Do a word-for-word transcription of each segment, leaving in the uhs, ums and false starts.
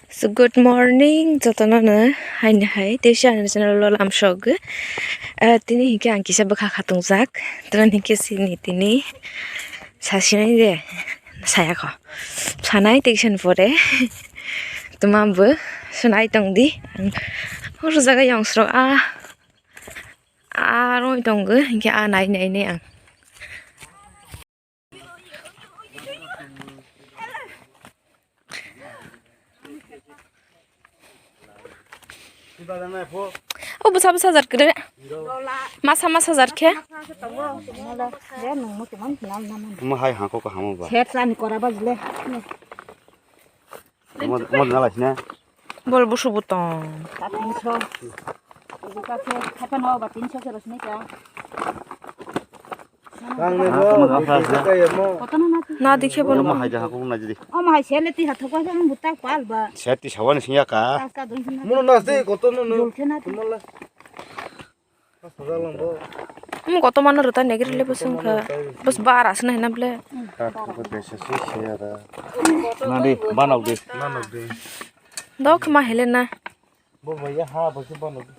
So, good morning, jotono no haini hai, tei si ani channel o lam sok. Eh, tini hinkhe ang kisa bwkha khatung jak, tini hinkhe sini tini sasinai de, saya kho. Sanai tei kisa ni pore, tuma bo sunai tong di. Ang oro jaga yong sro a, a roi tong go, hinkhe a nai nai nai ang. O bwsa bwsa jar kwrwi. Masa masa jar khe. Mo hai hangko ko hamo ba. Set sani kora ba jile. Mo mo na la sine. Bol busu butong. Tatin so. Ibu ka se khata no ba tin so se rosne ka. Ang ne Ah, mo, tama mo, tama, tama. Kaya mo. Kotono na tu. Na dikhe bol. Mo hai jaha ko na jidi. O mo hai sele ti hathok ko ang buta pal ba. Seti sawan sing ya ka. Ka ka dun na. Mo na se kotono no. Dul khe na tu. Mo la. Ka saja lang bo. Mo koto mano rota negri le bosong ka. Bos bar asna hena ble. Ka ko ko desa si se ya da. Na di, banok di. Banok di. Dok ma hele na. Bo bo ya ha bo se banok di.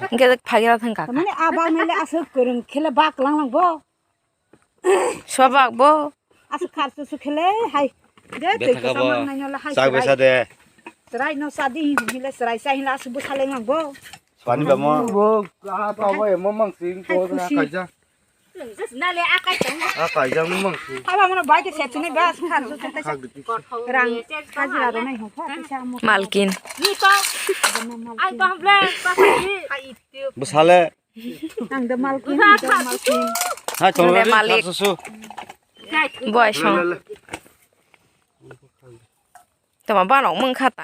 Hingke phagera thang kaka. Mane abang nele asuk kurung khele bak lang lang bo. Swabak bo. Asuk khar su su khele hai. De tei Bethaka kosang bo. Nang nai nola hai Chak serai. Besa de. Serai no sadi hile serai sai hile asuk bo saleng lang bo. Swani ba mo. Bo ka ta bo mo mang sing Hai ko na khusi. Kaja. Nale akai tong. A kaijang nung mang si. Haba mano bai ke set sini bas khar su tete. Khak diti. Rang hajira ro nai ho pha pisa mo. Malkin. Ni to. Ai to hamble pa si. Bwsale. Ang de malkin, de malkin. Ha chong Ang de malik. Su su. Boy song. Le, le, le. Tama banok mung khata.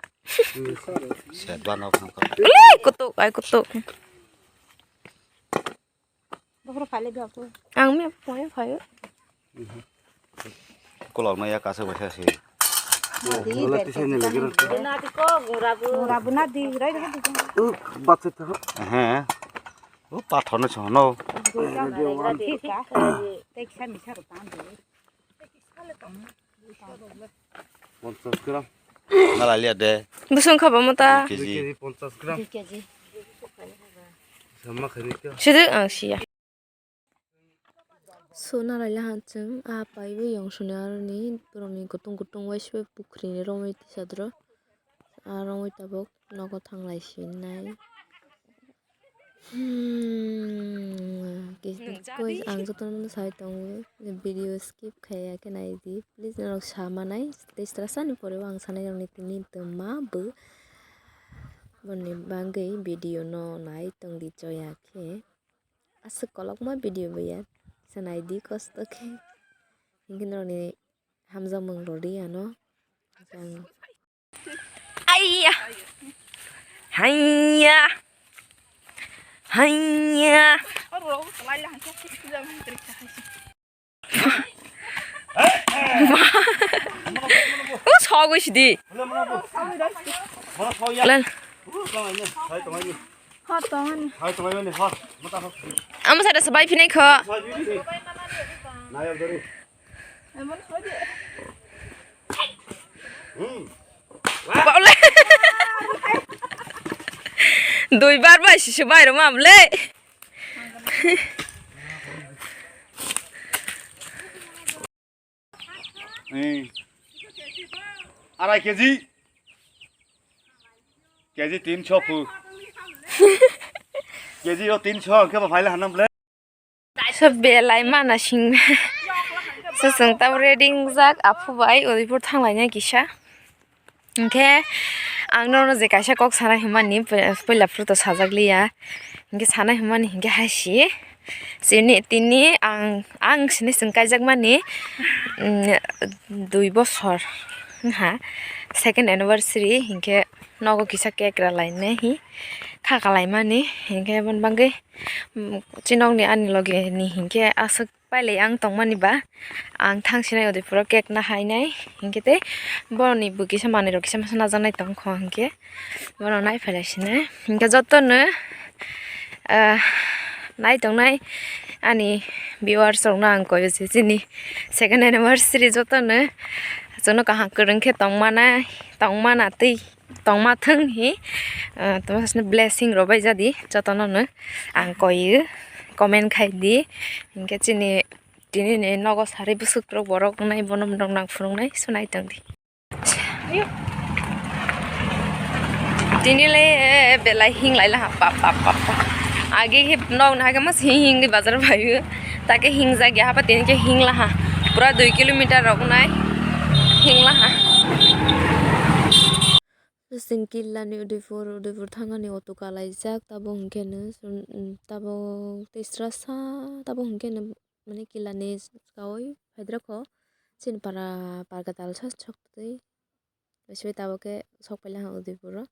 Set banok mung khata. Le kutuk ai kutuk. Bokhro phai le biya ko. Ang mi phone phai. Kolok no ya kasa basa si. Nadi, Wala ber tisa ka ni lagi kita. Nadi ko, gura bu. Gura bu nadi, rai rai di. Uh, baksa tho. He. Uh, pathor no chono. Gura bu nadi, rai di ka. Tek sa mi sa ro tan di. Ponchas gram. Nalai liya de. Bwswng kha ba mo ta. Dui kg. Dui kg ponchas gram. Dui kg. Sama khaini kya? Sidi ang siya. So nalai la han chwng a pai bo yong suni aroni borokni kutung kutung waisa pukhrini romwi tisa doro. A romwi tabuk nogo thanglai sinai. Hmm, kis-, Nung kis-, jadi. Ang jotono sai tongo, video skip khaiya khe nai di. Please norok sa manai, tei sra sani pore o ang sanai rokni tini tongma bo. Boni bagwi video no nai tong di choya khe. Aswk kolokma video bo ya, sa nai di kosto khe. Hinkhe norokni hamjakmung rw di ano. Ang Aiya. Haiya. Haiya. O sogwi sidi. Lan. Amo sada sabai phinai kho. Baule. Dui bar bai sisi bai roma bole. Arai kg. Kg tinsho phu. Kg o tinsho hwnkhe bo phaila hanam ble. So belai mana sing. So chwng tabuk ready wngjak aphu bai Udaipur thanglaina kisa. Hinkhe ang nono je kaisa kok sana hwnmani puila phuru to sajak liya. Hinkhe sana hwnmani hinkhe hai si. Chini tini ang, ang sini chwng kaijakmani, mm, dui bosor wngkha, second anniversary hinkhe nogo kisa cake ralainai hi kha kalaimani hinkhe aboni bagwi, mm, chinokni ani loge ni hinkhe aswk pailai ang tongmani ba ang thangsinai Udaipuro cake nahainai hinkhe tei boroni bo kisa manwi rok kisa masa najaknai tongkho hinkhe. Bono nai phailai sini. Hinkhe jotono, ah, nai tongnai Ani viewers rokno ang koi se chini second anniversary jotono, jotono kaham kwrwng khe tongmana, tongmana twi tongma thwng hi, ah, tamo sasno blessing rw bai jadi jotono no ang koi comment khai di, hinkhe chini tini ni nogo sari bwswk rok borok wngnai bono norok nang phunuknai swnai tong di. Tini le belai hing lai laha, pa, pa, pa, pa. Age he nok na hake mas hing hing di bazar phaio. Take hing jagya hapa tini ke hing laha. Pura dui kilometer rok nai hing laha. Sing killa ni Udaipur, Udaipur thangani auto kalaijak, tabo hwnkhe no, tabo tisra sa, tabo hwnkhe no. Mane killa ni saka o phaidrokho chini para pargatal sa sok twi. Bwsai tabuk khe sok paila ha Udaipur o.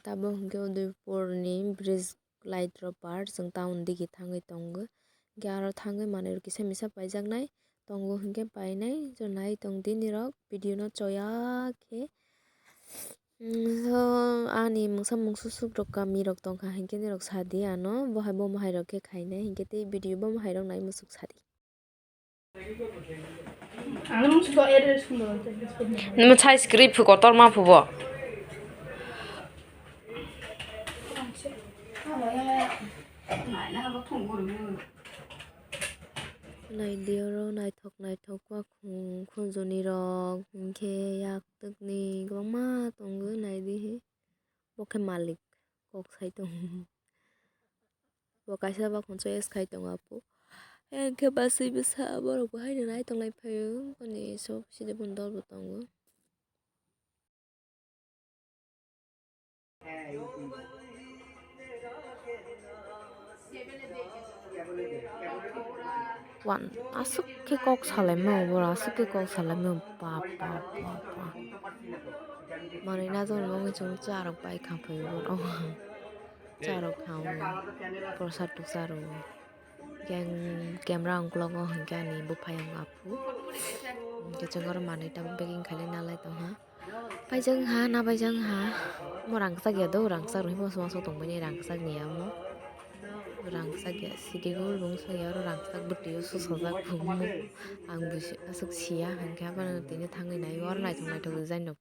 Tabuk hwnkhe Udaipur ni bridge light rok par chwng town digi thangwi tongo. Hwnkhe aro thangwi manwi rok kisa misa paijaknai tongo hwnkhe painai. Nai tong di nirok video no choya khe. Mm, so, ani mungsa mungsu suk rok kami rok tongkha, hinkhe nirok sadi ano, bo hai bomo hai rok khe khainai, hinkhe tei video bomo hai rok nai musuk sadi. Nimo chai script phu kotor ma phu bo. Naidi oro naithok naithok wakhung khunjoni rok, hinkhe yak twkni kwbangma tongo, naidi hi. Bo khe malik kok sai tongo. Bo kaisa bakhung choice khai tongo apo. Hinkhe bwswi bwsa borok bo haino nai tonglai phaio, ani sob side boni dol bo tongo. Wan, aswk khe kok salaimao, boro aswk khe kok salaimao, pa, pa, pa, pa. Manwi na joni bagwi chwng cha rok bai kha phaio bono. Cha rok kha o, prosa tuksa rwo. Khe ang camera ungklogo hinkhe ani buphai ang aphu. Hinkhe chwng oro manwi tabuk packing khailai nalai tongha. Paijak wngha, na paijak wngha. Omo rangchak ya do, rangchak rwui masa masa tongmani rangchak ni ya omo. Rangchak ya, sidi gol bung song ya, oro rangchak bwtwi o susajak bung. Ang busi aswk siya, hinkhe abono tini thangwi naio, oro naithok naithok design rok.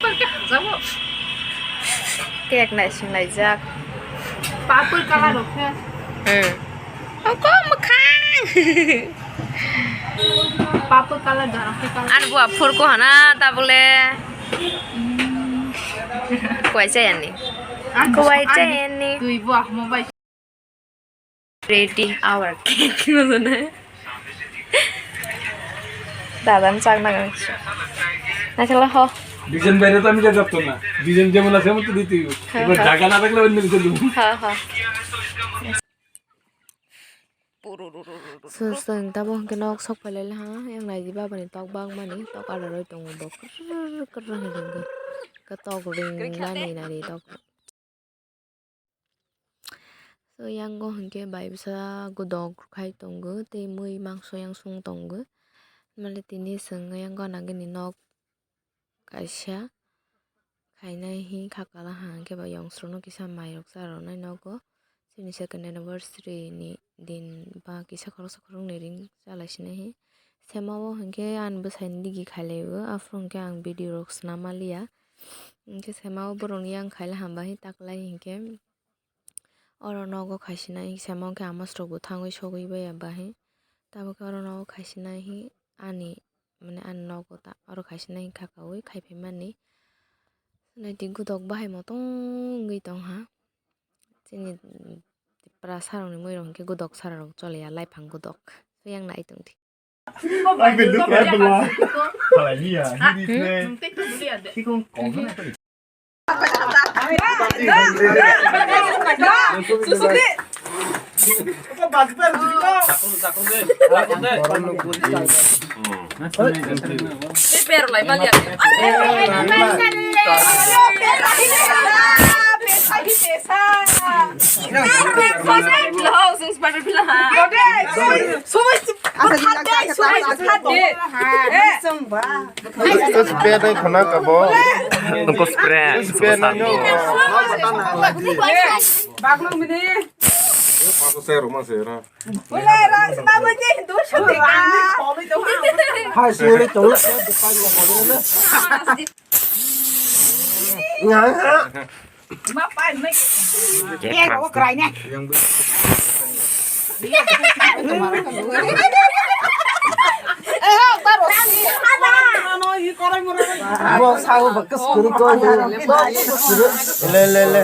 Cake naising laijak. Purple colour rok khe. Hmm. Oko mwkhang. Purple colour, dark colour. Ani bua phurko hana tabule. Kuwai chayani. Kuwai chayani. Twi bua mo bai. Ready our cake. Dada ni chak naga. Naikhala ho. Design বাইরে তো আমি যা যাবো না। Design যেমন আছে, এমন তো দিতেই হবে। হ্যাঁ, এবার হ্যাঁ। জায়গা না থাকলে অন্য কিছু দেবো। হ্যাঁ, হ্যাঁ। So, so, tabuk hwnkhe nok sok pailai ha, yang naidi baba ni tok bang mani, tok ada roi tongo bo, krrr, krrr hwnkhe, hwnkhe tok ring nani nani tok. So, yango hwnkhe bai bwsa godok khai tongo, tei mui mangso yang sung tongo. Mali tini chwng yang gana gini nok kaisa khainai hi kha kala ha, hwnkhe ba yong srono kisa mai rok cha rwnai nogo. Chini second anniversary ni din ba kisa khoroksa khoroknwi ring cha lai sinai hi. Sema o hwnkhe ani bwsai ni digi khailai o, aphuru hwnkhe ang video rok swnam maliya. Hwnkhe sema o borok ni yang khaila hamba hi taklai hwnkhe. Oro nogo khaisinai, sema wngkhe amos rok bo thangwi sogwi baiya bahai. Tabukhe oro nogo khaisinai hi ani, mane ani nogo ta, oro khaisinai kha kaui khai phaimani. Naidi godok bahai motong wngwi tongha. Chini Tipra sarokni muirok hwnkhe godok sararok choliya, laiphang godok. Yang nai tongdi. Spray dai khana ka bo. Nungko spray. Spray nai no. Bagno mini. Paso se roma se ra. Wala ra sma mo je du shoti ka. Hai se le to. Nga. Ma pa mai. Ye ro krai ne. Bo sao bakas kuri ko. Le le le.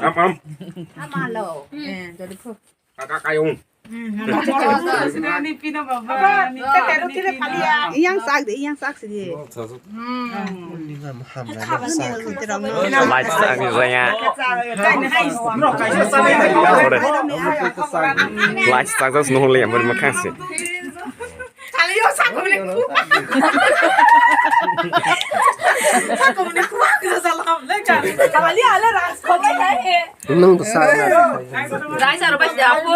Am, am. Kaka kayung. Iyang sak de, iyang sak sidi. Light sak ni raya. Light sak das nuhun le yang bermakan sih. Kaliyo sakuni ku. Sakuni ku aku salam leka. Kaliyo ala ras khobai hai. Nung bwsa. Rai sar bai da aku.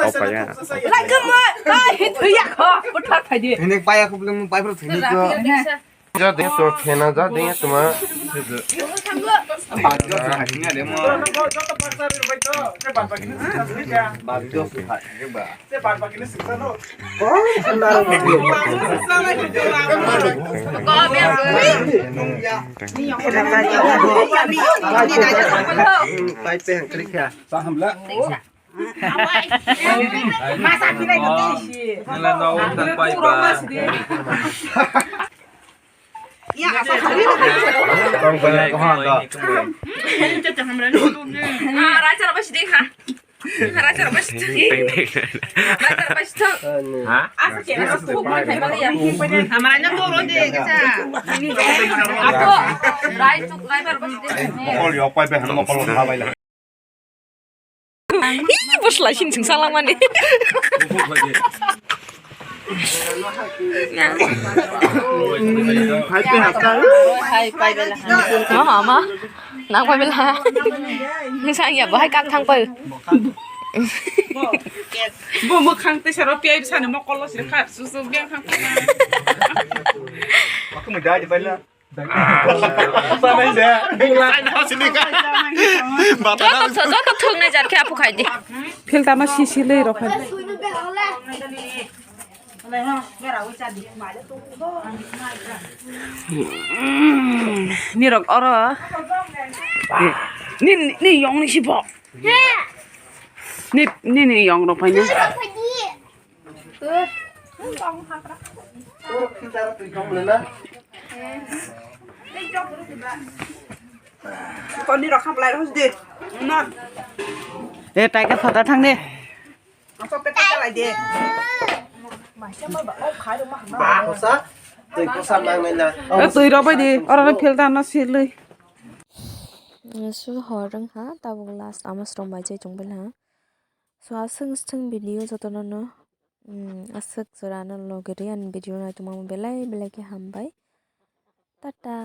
Opa ya. Lai kama. Ai hit ya ko. Putar khai di. Ini paya aku belum pai pro sini ko. Ja de to khena ja de tuma. Pai pe hang kri kha. Nila no tak pai ba. Tong pai ko ha da. Ah, raja raja sidi ha. Raja raja sidi. Raja raja sidi. Ha? Hamara na toro de kisa. Ako, rai tuk rai bar bas de. Mokol yok pai be hano mokol ha bai la. Ih, bosla sini sing salang mani. Hai pe hata. Hai pai bela. Mama, mama. Nang pai bela. Nang sang ya, bahai kak thang pai. Bo mo khang te saro pi ai sani mo kolo sir khat su su biang khang. Aku mau jadi pai la. Joto thok, joto thok nai jar khe aphu khai di. Filter no sisi le rok khai. Nirok oro. Ni, ni yong ni sibo. Ni, ni, ni yong rok phai ni. Koni rok khaplai rok di. Na. Eh, tiger photo thang de. Ang so peta chalai de. Ba, kosa. Twi kosa mang nai na. Eh, twi rok bai di. Oro filter no silui. Su hor rang ha, tabuk last ama srong bai chai chung bai ha. So aswk swng video jotono no, mm, aswk jora no logi ri ani video nai tongma belai belai khe hambai. Tata.